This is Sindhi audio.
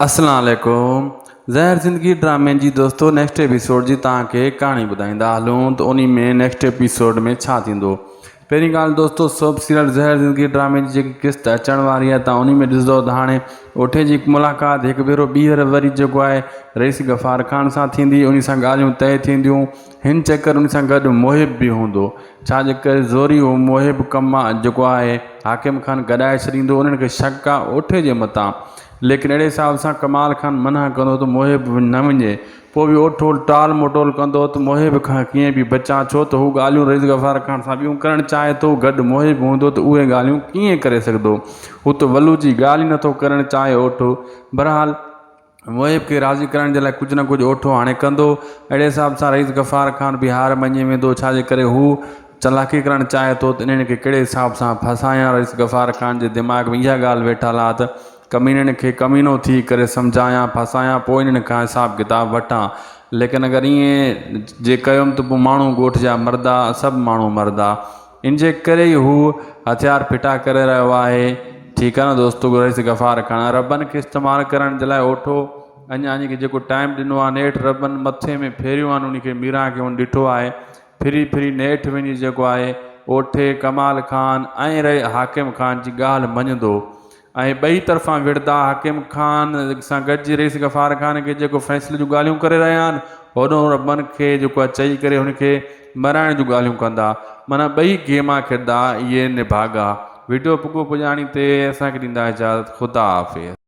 اسلام عليڪم زهر زندگي ڊرامي جي دوستو نيڪسٽ ايپيسوڊ جي توهان کي ڪهاڻي ٻڌائيندا هلون ته انهي ۾ نيڪسٽ ايپيسوڊ ۾ ڇا ٿيندو پهرين ڳالهه دوستو سوپ سيريل زهر زندگي ڊرامي جي جيڪي قسط اچڻ واري آهي تان انهي ۾ ڏسندو ته هاڻي اوٺي جي ملاقات هڪ ڀيرو ٻيهر وري جيڪو آهي رئيس غفار خان سان ٿيندي انهي سان ڳالهيون طئي ٿينديون هن چڪر انهي سان گڏ محب به هوندو ڇا جي ڪري زوري هو محب ڪم جيڪو آهي حاڪم خان گڏائي ڇڏيندو انهن کي شڪ آهي اوٺي جي متان ليڪن اهڙي حساب سان ڪمال خان منع ڪندو ته محب نه وڃي. پوء به اوٺو ٽال مٽول ڪندو ته محب کان ڪيئن به بچان ڇو ته هو ڳالهيون رئيس غفار خان سان ٻيون ڪرڻ چاهي ٿو گڏ محب هوندو ته اهي ڳالهيون ڪيئن ڪري سگهندو. هو ته ولو جي ڳالهه ئي نٿو ڪرڻ چاهي اوٺو. بهرحال محب کي راضي ڪرڻ جي لاء ڪجهه نه ڪجهه اوٺو هاڻي ڪندو. اهڙي حساب سان رئيس غفار خان به هار مڃي ويندو ڇا جي ڪري هو چالاڪي ڪرڻ چاهي ٿو ته انهن کي ڪهڙي حساب سان ڦاسايان. رئيس غفار خان جي دماغ ۾ اها ڳالهه ويٺل آ ته ڪمينن کي ڪمينو ٿي ڪري سمجهايان ڦاسايان پوء انهن کان حساب ڪتاب وٺان. ليڪن اگر ائين جي ڪيم ته پوء ماڻهو ڳوٺ جا مردا سڀ ماڻهو مردا. ان جي ڪري ئي هو هٿيار ڦٽا ڪري رهيو آهي. ٺيڪ آ نه دوستو رئيس غفار خان عربن کي استعمال ڪرڻ جي لاء اوٺو اڃا انهن کي جيڪو ٽائيم ڏنو آ نيٺ ربن مٿي ۾ ڦيريون آهن انهن کي ميران کي هن ڏٺو آهي. ڦري ڦري نيٺ وڃي جيڪو آهي اوٺي ڪمال خان ۽ رئي حاڪم خان جي ڳالهه مڃندو ۽ ٻئي طرفان وڙهندا حاڪم خان سان گڏجي رئيس غفار خان کي جيڪو فيصلي جون ڳالهيون ڪري رهيا آهن هوڏهون ربن کي جيڪو آهي چئي ڪري هن کي مرائڻ جون ڳالهيون ڪندا معنيٰ ٻئي گيما کيڏندا اهي نڀاڳا وڊيو پڳو پڄاڻي تي اسان کي ڏيندا اجازت خدا حافظ.